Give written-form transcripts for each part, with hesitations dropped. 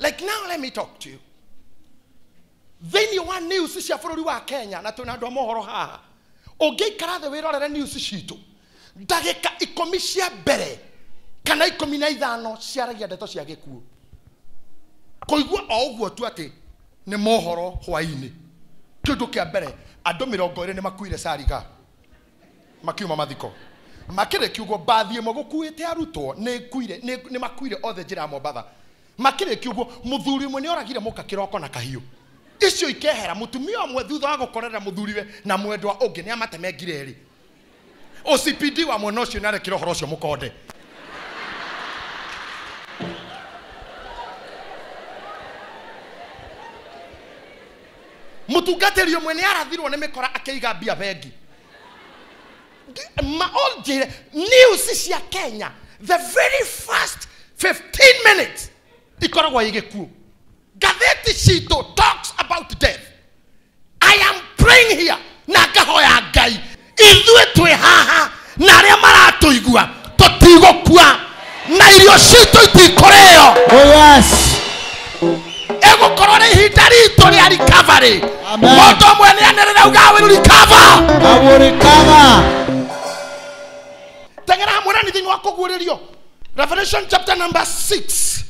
Like now let me talk to you. Thĩinĩ wa news cia bũrũri wa Kenya na twĩna andũ a mohoro haha, ũngĩikara thĩ wĩrorere news citũ ndagĩka 10 cia mbere kana 15 ciaragia ndeto cia gĩkuũ. Kũigua o ũguo tu atĩ nĩ mohoro hwaĩ-inĩ, kĩndũ kĩa mbere andũ 20 nĩ makuire Sariga makiuma mathiko. Makĩrĩkia ũguo mbathi ĩmwe gũkuĩte arutwo nĩ makuire othe njĩra ya Mombatha. Makĩrĩkia ũguo mũthuri ũmwe nĩ oragire mũka kĩroko na kahiũ. Icio ikehera mũtumia ũmwe thutha wa gũkorera mũthuriwe na mwendwa ũngĩ nĩ amatemengire erĩ. OCPD wa mwena ũcio nĩ arekire ũhoro ũcio mũkonde. Mũtungatĩri ũmwe nĩ arathirwo nĩ mĩkora akĩiga mbia bengi. News cia Kenya the very first 15 minutes ikoragwo ĩ gĩkuũ. Gatheti citũ talks about death. I am praying here na ngahoya Ngai ithuĩ twĩ haha na arĩa maratũigua tũtigũkua na irio citũ itikũrĩo. Oh yes. Egũkorwo nĩ ihinda ritũ rĩa recovery. Mũndũ ũmwe nĩ anĩrĩre auga I will recover. I will recover. Teng'era hamwe na niĩ thĩinĩ wa kũguũrĩrio. Revelation chapter number 6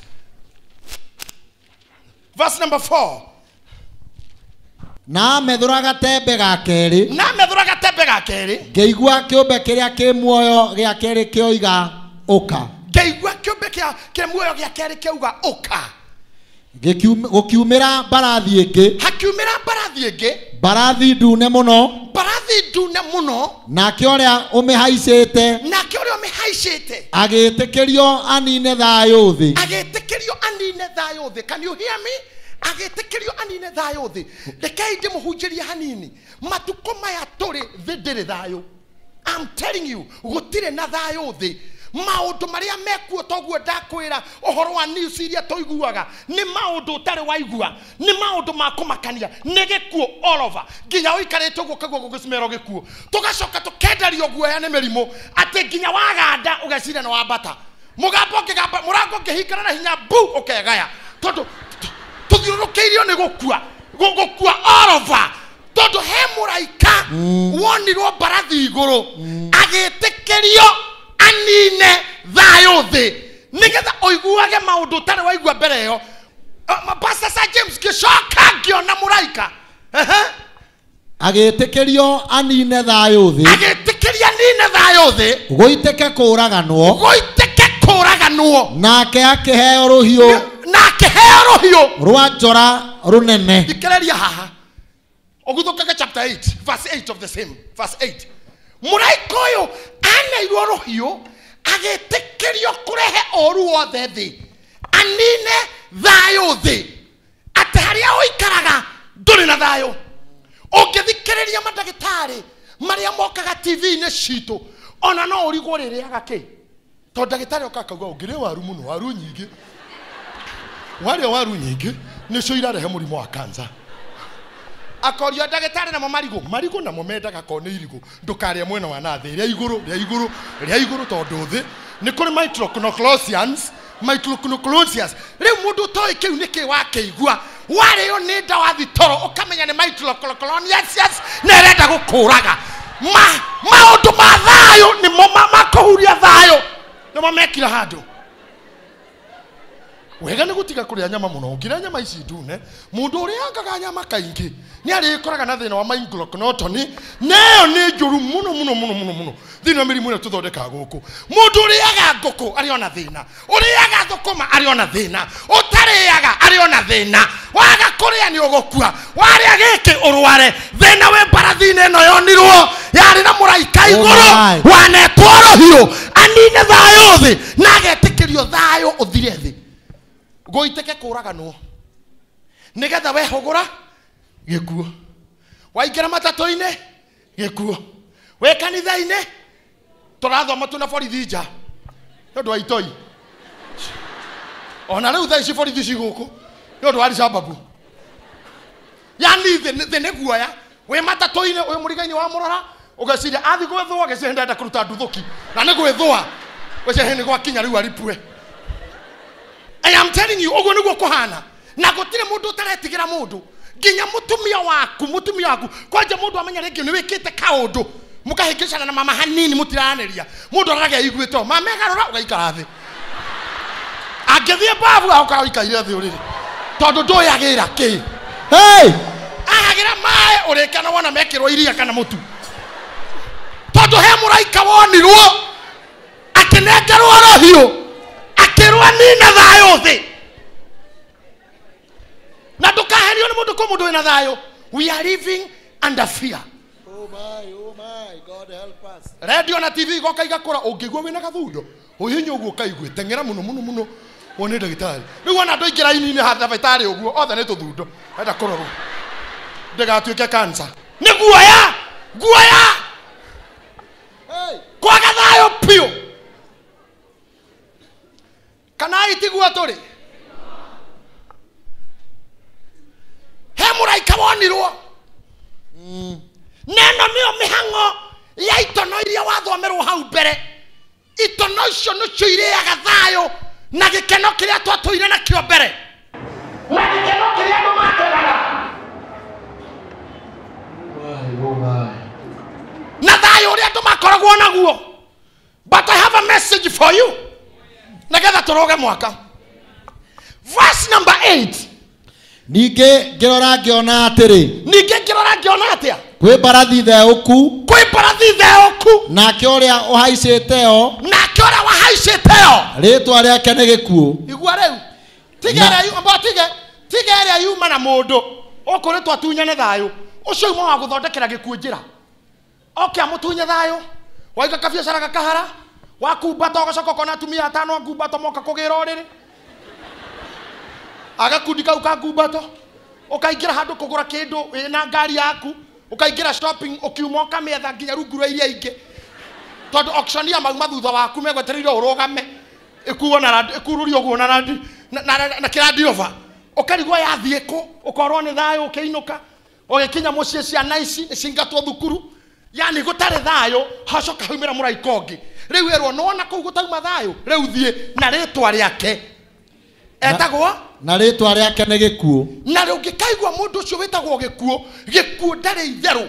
verse number 4. Na methũra gatembe ga kerĩ. Na methũra gatembe ga kerĩ. Ngĩigua kĩũmbe kĩrĩa kĩ muoyo gĩa kerĩ kĩoiga ũka. Ngĩigua kĩũmbe kĩa muoyo gĩa kerĩ kĩauga ũka. Gũkiumĩra mbarathi ĩngĩ. Hakiumĩra mbarathi ĩngĩ. Mbarathi ndune mũno. Mbarathi ndune mũno. Nake ũrĩa ũmĩhaicĩte. Nake ũrĩa ũmĩhaicĩte. Agĩtĩkĩrio anine thayũ thĩ. Agĩtĩkĩrio anine thayũ thĩ. Can you hear me? Agĩtĩkĩrio anine thayũ thĩ. Rekei ndĩmũhunjĩrie hanini. Matukũ maya tũrĩ thĩ ndĩrĩ thayũ. I'm telling you, gũtirĩ na thayũ thĩ. Maũndũ marĩa mekuo toguo ndakwĩra ũhoro wa news iria tũiguaga nĩ maũndũ ũtarĩ waigua, nĩ maũndũ ma kũmakania, nĩ gĩkuũ all over. Nginya ũikarĩte ũguo ũkaigua gũgĩcimerwo gĩkuũ. Tũgacoka tũkenderio guoya nĩ mĩrimũ atĩ nginya waganda ũgeciria nĩ wambata. Mũgambo ũngĩgamba, mũrango ũngĩhingana na hinya bu ũkegaya. Tondũ tũthiũrũrũkĩirio nĩ gũkua, gũkua all over. Tondũ he mũraika wonirwo mbarathi igũrũ agĩtĩkĩrio anine thayũ thĩ nĩgetha ũiguage maũndũ ũtarĩ waigua mbere ĩyo. Pastor Sir James ngĩcoka ngĩona mũraika agĩtĩkĩrio anine thayũ thĩ. Agĩtĩkĩrio anine thayũ thĩ. Gũitĩke kũũraganwo. Gũitĩke kũũraganwo. Nake akĩheo rũhiũ. Na akĩheo rũhiũ rwa njora rũnene. Thikĩrĩria haha. Ũguthũkage chapter 8 verse 8 of the same verse 8. Mũraika ũyũ aneirwo rũhiũ agĩtĩkĩrio kũrehe ũru wothe thĩ, anine thayũ thĩ, atĩ harĩa ũikaraga ndũrĩ na thayũ. Ũngĩthikĩrĩria mandagĩtarĩ marĩa mokaga TV-inĩ citũ ona no ũrigwo rĩrĩaga kĩ, tondũ ndagĩtarĩ oka akauga ũngĩrĩa waru mũno, waru nyingĩ, warĩa waru nyingĩ nĩcio irarehe mũrimũ wa cancer. Akorio ndagĩtarĩ namo marigũ, marigũ namo mendaga ko nĩ irigũ, ndũkarĩe mwena wa na thĩ, rĩa igũrũ, rĩa igũrũ, rĩa igũrũ tondũ thĩ nĩ kũrĩ micronucleus, micronucleus. Rĩu mũndũ ũtoĩ kĩu nĩkĩ wakĩigua, warĩo nĩ nda wathi toro ũkamenya nĩ micronucleus na ĩrenda gũkũraga. Maũndũ ma thayũ nĩmo makũhuria thayũ nĩmo mekira handũ. Wega nĩ gũtiga kũrĩa nyama mũno. Ũngĩrĩa nyama ici ndune, mũndũ ũrĩangaga nyama kaingĩ nĩ arĩkoraga na thĩna wa micronucleus, na ĩyo nĩ njũru mũno mũno mũno mũno mũno thĩinĩ wa mĩrimũ ĩrĩa tũthondekaga gũkũ. Mũndũ ũrĩaga ngũkũ arĩ ona thĩna, ũrĩaga thũkũma arĩ ona thĩna, ũtarĩaga arĩ ona thĩna. Waga kũrĩa nĩ ũgũkua, warĩa gĩkĩ ũrware. Thĩna wĩ mbarathi-inĩ ĩno yonirwo yarĩ na mũraika igũrũ wanetwo rũhiũ anine thayũ thĩ na agetĩkĩrio thayũ ũthire thĩ. Gũitĩke kũũraganwo nĩgetha wehũgũra gĩkuũ, waingĩra matatũ-inĩ gĩkuũ, wĩ kanitha-inĩ tũrathoma twĩna borithi nja nĩ ũndũ wa itoi. Ona rĩu thaa ici borithi ci gũkũ nĩ ũndũ wa Al-Shabaab. Yani thĩ nĩ guoya. Wĩ matatũ-inĩ ũyũ mũriga-inĩ wa mũrora ũgeciria athi gwĩthũa, ũgeciria ndenda kũruta nduthũki na nĩ gwĩthũa, ũgeciria nĩ gwakinya rĩu aripue. I am telling Telling you, ũguo nĩguo kũhana. Na gũtirĩ mũndũ ũtaretigĩra mũndũ. Nginya mũtumia waku kwanja mũndũ amenya rĩngĩ nĩ wĩkĩte kaũndũ mũkahĩngĩcana na mama hanini mũtiraranĩria mũndũ arage aiguĩte mama egarũra ũgaikara thĩ angĩthiĩ babu agoka ũikaire thĩ ũrĩrĩ tondũ ndũĩ agĩra kĩ. Hey! Agagĩra maĩ ũrĩkana wona mekĩrwo iria kana mũtu tondũ he mũraika wonirwo akĩnengerwo rũhiũ akĩrwo nina thayũ thĩ na ndũkaherio nĩ mũndũ kũ mũndũ wĩna thayũ. We are living under fear. Oh my, God help us. Radio na TV igoka igakũra ũngĩigua wĩna gathundo ũhihinye ũguo ũkaigue teng'era mũno mũno mũno wone ndagĩtarĩ. Rĩu ona andũ aingĩ raini-inĩ thibitarĩ ũguo othe nĩ tũthundo enda kũrorwo ndĩgatuĩke cancer. Nĩ guoya guoya kwaga thayũ biũ. Kana itiguo tũrĩ he mũraika wonirwo neno nĩyo mĩhang'o ya itono iria wathomerwo hau mbere. Itono icio nĩcio irĩaga thayũ na gĩkeno kĩrĩa twatũire nakĩo mbere na gĩkeno kĩrĩa andũ makenaga na thayũ ũrĩa andũ makoragwo naguo. But I have a message for you nĩgetha tũrũge mwaka. Verse number 8. Ningĩ ngĩrora ngĩona atĩrĩ, ningĩ ngĩrora ngĩona atĩa? Kwĩ mbarathi theũku, kwĩ mbarathi theũku, nake ũrĩa ũhaicĩte yo, nake ũrĩa wahaicĩte yo, rĩtwa rĩake nĩ gĩkuũ. Igua rĩu, tiga ĩrĩa yuma na mũndũ ũkũrĩtwo atunyane thayũ ũcio uma wa gũthondekera gĩkuũ njĩra oke amũtunye thayũ waiga kabiacara gakahara wakumbata ũgacoka ũkona atumia atano a ngumbato moka kũgĩra ũrĩrĩ agakundi kau ka ngumbato ũkaingĩra handũ kũgũra kĩndũ wĩna ngari yaku ũkaingĩra shopping ũkiuma ũkamĩetha nginya rungu rwa iria ingĩ tondũ auctioneer mauma thutha waku megwetereire ũrũgame ĩkuo na ĩkurũrio ũguo na kĩrandiroba ũkarigwo yathiĩ kũ ũkorwo nĩ thayũ ũkĩinũka ũgĩkinya mũciĩ ciana ici nĩcingatwo thukuru yani gũtarĩ thayũ hacoka haumĩra mũraika ũngĩ rĩu erwo nĩwona kũu gũtauma thayũ rĩu thiĩ na rĩtwa rĩake etagwo na rĩtwa rĩake nĩ gĩkuũ. Na ũngĩkaigua mũndũ ũcio wĩtagwo gĩkuũ, gĩkuũ ndarĩ itherũ.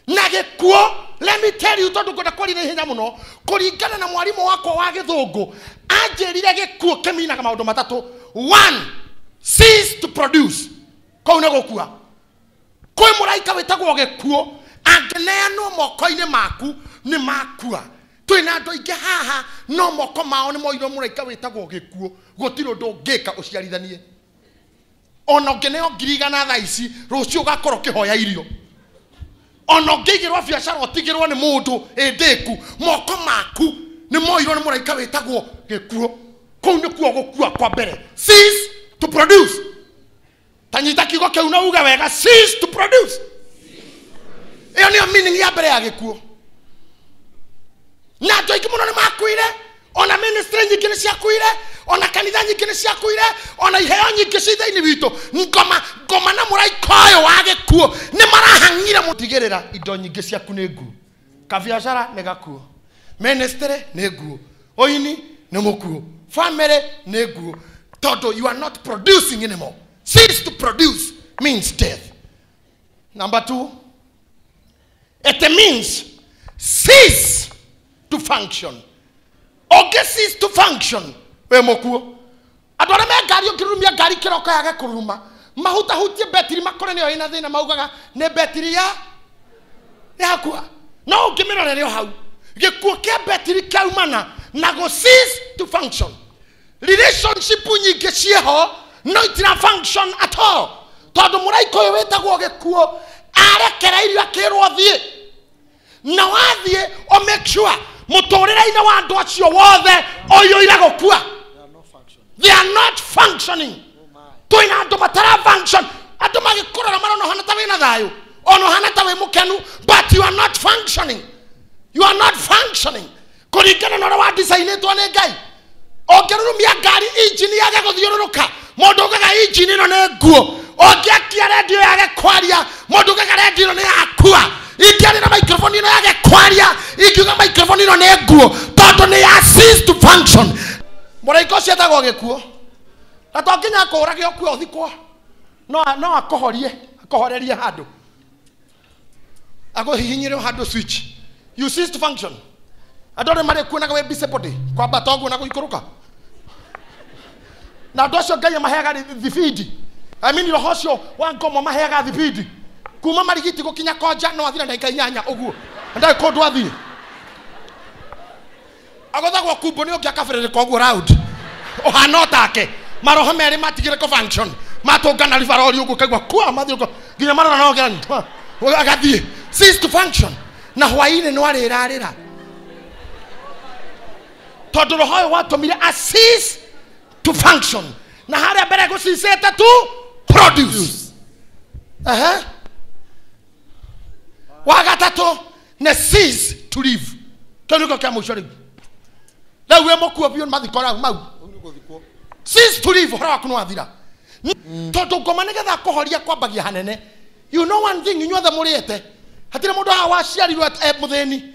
Na gĩkuũ, let me tell you, tondũ ngwenda kwaria na ihenya mũno, kũringana na mwarimũ wakwa wa gĩthũngũ anjĩrire gĩkuũ kĩminaga maũndũ matatũ. One, cease to produce, kũu nĩ gũkua. Kwĩ mũraika wĩtagwo gĩkuũ angĩneanwo moko-inĩ maku nĩ makua. Twĩna andũ aingĩ haha no moko mao nĩ moirwo mũraika wĩtagwo gĩkuũ gũtirĩ ũndũ ũngĩka ũciarithanie. Ona ũngĩneo 100,000 thaa ici rũciũ ũgakorwo ũkĩhoya irio. Ona ũngĩigĩrwo biacara ũtigĩrwo nĩ mũndũ ĩndĩku moko maku nĩ moirwo nĩ mũraika wĩtagwo gĩkuũ. Kũu nĩkuo gũkua kwa mbere. Cease to produce. Ta nyita kiugo kĩu na uge wega, cease to produce. Ĩyo nĩyo meaning ya mbere ya gĩkuũ. Na andũ aingĩ mũno nĩ makuire, ona ministry nyingĩ nĩ ciakuire, ona kanitha nyingĩ nĩ ciakuire, ona iheo nyingĩ ci thĩinĩ witũ. Ngoma na mũraika ũyũ wa gĩkuũ nĩ marahang'ire mũtigĩrĩra indo nyingĩ ciaku nĩ nguo. Kabiacara nĩ gakuo, ministry nĩ nguo, ũini nĩ mũkuo, family nĩ nguo, tondũ you are not producing anymore. Cease to produce means death. Number 2, it means cease to function. Ũngĩ cease to function wĩ mũkuo. Andũ arĩa me ngari ũngĩrurumia ngari kĩroko yage kũruruma mahutahutie betiri makore nĩyo ĩna thĩna maugaga nĩ betiri yakua. No ũngĩmĩrorere o hau gĩkuũ kĩa betiri kĩaumana na gũ cease to function. Relationship nyingĩ ciĩho no itira function at all tondũ mũraika ũyũ wĩtagwo gĩkuũ arekereirio akĩrwo thiĩ na wathiĩ o make sure mũtũrĩre-inĩ wa andũ acio wothe ũiyũire gũkua. They are not functioning. Twĩna andũ matara function. Andũ magĩkũrora marona ũhana ta wĩna thayũ ona ũhana ta wĩ mũkenu, but you are not functioning. You are not functioning kũringana na ũrĩa wa designĩtwo nĩ Ngai. Ũngĩrurumia ngari injini yage gũthiũrũrũka mũndũ ugaga injini ĩno nĩ nguo. Ũngĩakia rendio yage kwaria mũndũ ugaga rendio ĩno nĩ yakua. Ingĩaria na microphone ĩno yage kwaria ingiuga microphone ĩno nĩ nguo tondũ nĩ ya cease to function. Mũraika ũcio etagwo gĩkuũ Na to nginya akũũrage ũkue ũthikwo. No no akũhorie, akũhorerie handũ. Akũhihinyĩre handũ switch. You cease to function. Andũ arĩa marĩ kuonaga wĩ busy body, kwambata ũguo na gũikũrũka. Na andũ acio Ngai amaheaga thibindi. I mean roho ũcio wa ngomo maheaga thibindi. Kuma marigiti gũkinya konja no athire ndagĩka 8 ũguo. Ndarĩ kũndũ athiĩ. Agothagwo kumbo nĩ ũngĩ akabĩrĩrĩka ũguo round. Ũhana o take. Maroho merĩ matigire kũ function. Matũngana ribarori ũguo kaigua kwa mathiĩ nginya marora no gani. Agathiĩ. Cease to function. Na hwaĩ-inĩ no arĩrarĩra. Tondũ roho ũyũ watũmire a cease to function. Na harĩa mbere gũcicĩte to produce. Aha. Wa gatatũ nĩ cease to live. Kĩu nĩkĩo kĩa mũico rĩu. Rĩu wĩ mũkuo biũ mathiko rau mau. Cease to live ũhoro waku nĩ wathira. Tondũ ngoma nĩgetha kũhoria kwambagia hanene. You know one thing inyuothe mũrĩte. Hatirĩ mũndũ haha waciarirwo mũthĩni.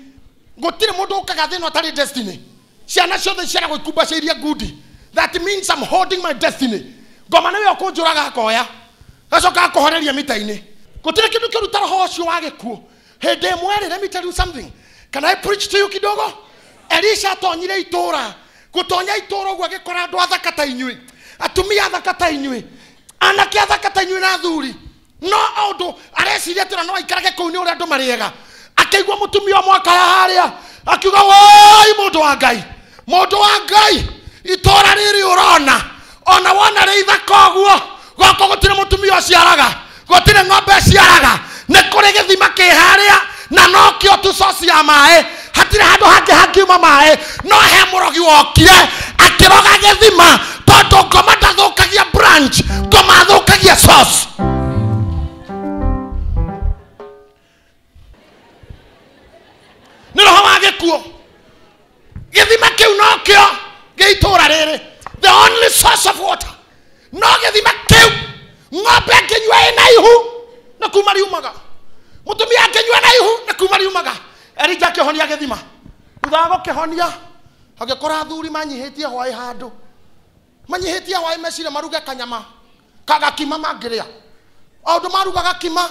Gũtirĩ mũndũ ũkaga thĩna ũtarĩ destiny. Ciana ciothe ciaragwo ikumbacĩirie ngundi. That means I'm holding my destiny. Ngoma nĩwe ũkũnjũraga akoya. Gacoka akũhoreria mita-inĩ. Gũtirĩ kĩndũ kĩruta roho ũcio wa gĩkuũ. Hĩndĩ ĩmwe rĩ, let me tell you something. Can I preach to you kidogo? Elisha atonyire itũra. Gũtonya itũra ũguo agĩkora andũ athaka ta inyuĩ. Atumia athaka ta inyuĩ. Anake athaka ta inyuĩ na athuri. No ũndũ areciria atĩ no aikarage kũu nĩ ũrĩa andũ marĩega. Akĩigua mũtumia ũmwe akaya harĩa. Akiuga woi mũndũ wa Ngai. Mũndũ wa Ngai. Itũra rĩrĩ ũrona. Ona wona rĩ ithaka ũguo. Gũkũ gũtirĩ mũtumia ũciaraga. Gũtirĩ ng'ombe ĩciaraga. Nĩ kũrĩ gĩthima kĩ harĩa na nokĩo tu source ya maĩ. Hatirĩ handũ hangĩ hangiuma maĩ. No he mũrogi wokire akĩroga gĩthima tondũ ngoma ndathũkagia branch, ngoma athũkagia source. Nĩ roho wa gĩkuũ. Gĩthima kĩu nokĩo gĩ itũra rĩrĩ. The only source of water. No gĩthima kĩu ng'ombe ĩngĩnyua ĩna ihu na kuma riumaga. Mũtumia angĩnyua na ihu na kuma riumaga. Elija akĩhonia gĩthima. Thutha wa gũkĩhonia agĩkora athuri manyihĩtie hwaĩ handũ. Manyihĩtie hwaĩ mecire maruge kanyama kagakima mangĩrĩa. O ũndũ maruga gakima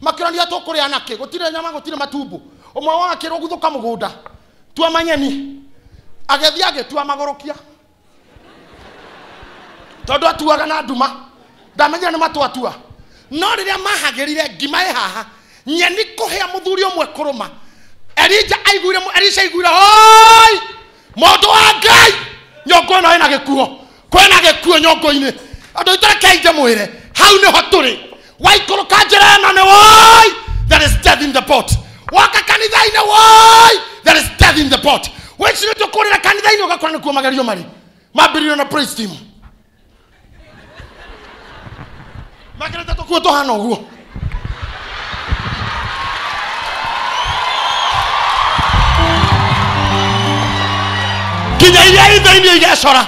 makĩronia tũkũrĩa nakĩ, gũtirĩ nyama gũtirĩ matumbo. Ũmwe wao akĩrwo guthũka mũgũnda tua manyeni. Agĩthiĩ agĩtua magũrũkia. Tondũ atuaga na nduma. Ndamenyire nĩ matwatua. No rĩrĩa mahagĩrire ngima ĩ haha, nyeni kũhĩa mũthuri ũmwe kũrũma. Elija aiguire, Elisha aiguire, oi! Mũndũ wa Ngai! Nyongo ĩno ĩna gĩkuo. Kwĩna gĩkuo nyongo-inĩ. Andũ aitũ reke ndĩmwĩre, hau nĩho tũrĩ. Waikũrũka njĩra ĩno nĩ woi! There is death in the pot. Waka kanitha-inĩ woi! There is death in the pot. Wĩcirĩtie kũrĩra kanitha-inĩ ũgakora nĩkuo magerio marĩ. Mambĩrĩirio na praise team. Mekĩrĩte tũkuo tũhana ũguo. Nginya iria i thĩinĩ igecora.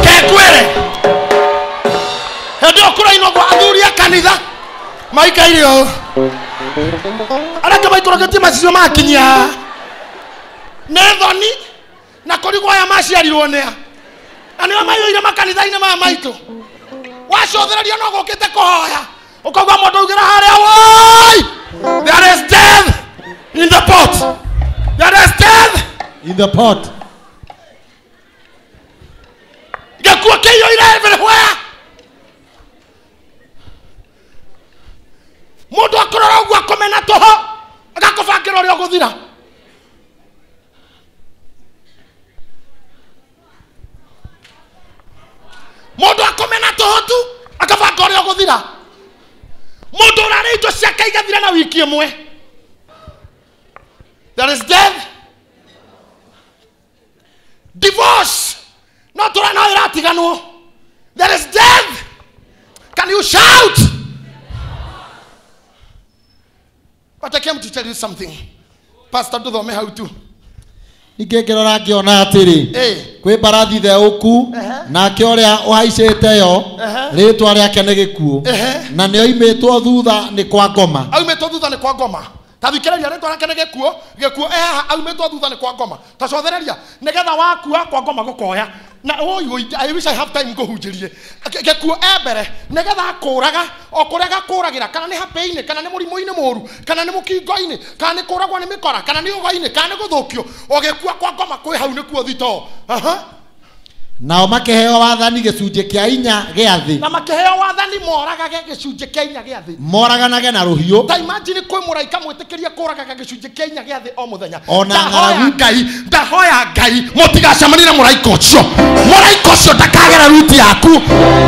Kekwĩre hĩndĩ ĩyo kũrainwo gwa athuri a kanitha maikaire ũũ. Arĩa angĩ maikũrũkĩtie macicio makinyia. Nĩ thoni na kũrigwo aya maciarirwo nĩa. Na nĩo maiyũire makanitha-inĩ maya maitũ. Wacũthĩrĩria no gũkĩte kũhoya. Ũkaigua mũndũ augĩra harĩa woi! There is death in the pot. There is death in the pot. Gĩkuũ kĩiyũire everywhere. Mũndũ akũrora ũguo akũmena tũhũ agakũbangĩra ũrĩa ũgũthira. Mũndũ akũmena tũhũ tu akabanga ũrĩa ũgũthira. Mũndũ ũrarĩa indo ciake igathira na wiki ĩmwe. There is death. Divorce. No tũra no ĩratiganwo. There is death. Can you shout? But I came to tell you something. Pastor, tuthome hau tu. Ningĩ ngĩrora ngĩona atĩrĩ, kwĩ mbarathi theũku, nake ũrĩa ũhaicĩte yo rĩtwa rĩake nĩ gĩkuũ, na nĩoimĩtwo thutha nĩ kwa ngoma. Aumĩtwo thutha nĩ kwa ngoma. Tathikĩrĩria, rĩtwa rĩake nĩ gĩkuũ. Gĩkuũ ehaha, aumĩtwo thutha nĩ kwa ngoma. Tacothereria, nĩgetha wakua kwa ngoma gũkoya na oi oi. I wish I have time ngũhunjĩrie. Gĩkuũ e mbere nĩgetha akũraga o kũrĩa gakũragĩra, kana nĩ hapĩ-inĩ, kana nĩ mũrimũ-inĩ mũru, kana nĩ mũkingo-inĩ, kana nĩ kũragwo nĩ mĩkora, kana nĩ ũgo-inĩ, kana nĩ gũthũkio. Ũgĩkua kwa ngoma kwĩ hau nĩkuo thitoo. Aha. Nao makĩheo wathani gĩcunjĩ kĩa inya gĩa thĩ. Na makĩheo wathani moragage gĩcunjĩ kĩa inya gĩa thĩ. Moraganage na rũhiũ. Ta imagine kwĩ mũraika mwĩtĩkĩrie kũragaga gĩcunjĩ kĩa inya gĩa thĩ o mũthenya. Ona Ndahoya ng'aragu. Ngai, ndahoya Ngai mũtigacemanie na mũraika ũcio. Mũraika ũcio ndakagera ruti yaku.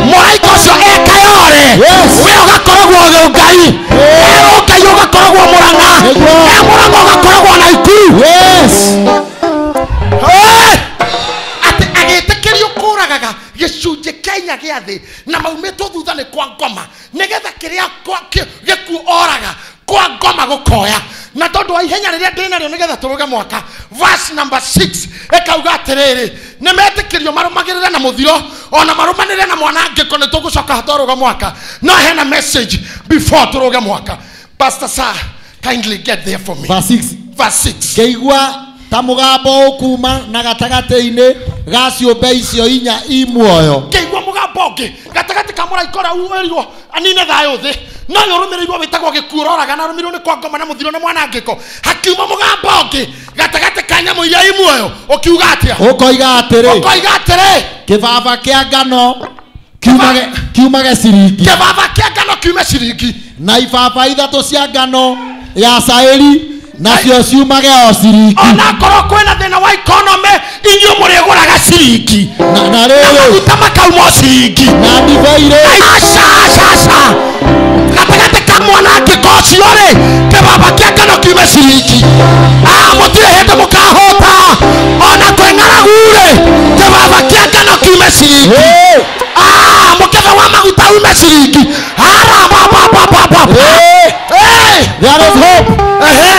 Mũraika ũcio ekayore. Yes. We ũgakoragwo Ngai, erwo Ngai ũgakoragwo Mũrang'a. Nĩguo. E Mũrang'a ũgakoragwo na Ikuru. Yes. Hey! Atĩ agĩtĩkĩrio kũragaga gĩcunjĩ kĩa inya gĩa thĩ na maumĩtwo thutha nĩ kwa ngoma, nĩgetha kĩrĩa gĩkuũ oraga kwa ngoma gũkoya. Na tondũ wa ihenya rĩrĩa ndĩnarĩo nĩgetha tũrũge mwaka, verse number 6 ĩkauga atĩrĩrĩ, nĩ metĩkĩrio marũmagĩrĩre na mũthiro ona marũmanĩrĩre na mwanangĩko. Nĩ tũgũcoka twarũga mwaka, no hena message before tũrũge mwaka. Pastor sir, kindly get there for me. Verse 6. Verse 6. Ngĩigua ta mũgambo ũkuma na gatagatĩ-inĩ ga ciũmbe icio inya i muoyo. Ngĩigua mũgambo ũngĩ gatagatĩ ka mũraika ũrĩa wĩrirwo anine thayũ thĩ, no ũyũ ũrũmĩrĩirwo wĩtagwo gĩkuũ ũroraga na arũmĩrĩirwo nĩ kwa ngoma na mũthiro na mwanangĩko. Hakiuma mũgambo ũngĩ gatagatĩ ka nyamũ iria i muoyo ũkiuga atĩa? Ũkoiga atĩrĩ, ũkoiga atĩrĩ, kĩbaba kĩa ngano kiumage ciringi. Kĩbaba kĩa ngano kiume ciringi. Na ibaba 3 cia ngano ya caĩri nacio ciumage o ciringi. Onakorwo kwĩna thĩna wa economy, inyuĩ mũrĩgũraga ciringi. Na rĩrĩ, maguta makauma o ciringi. Na ndibei rĩ, aca aca aca, gatagatĩ ka mwanangĩko ũcio rĩ, kĩbaba kĩa ngano kiume ciringi. Ah, mũtirĩ hĩndĩ mũkahũta ona kwĩ ng'aragu rĩ, kĩbaba kĩa ngano kiume ciringi. Hey! Ah, mũkebe wa maguta ume ciringi. Ara ba ba ba ba ba. Hey! Hey! There is hope. Ehe.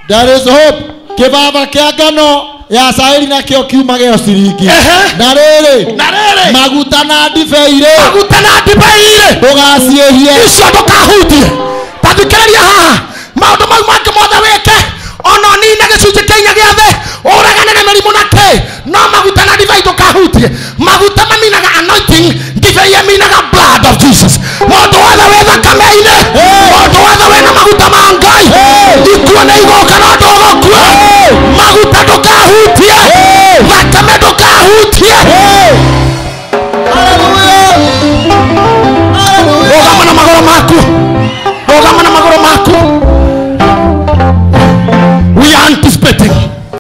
There is hope. Kĩbaba kĩa ngano ya caĩri nakĩo kiumage o ciringi. Ehe. Na rĩrĩ, na rĩrĩ, maguta na ndibei rĩ, maguta na ndibei rĩ, ndũgaciĩhie. Icio ndũkahutie.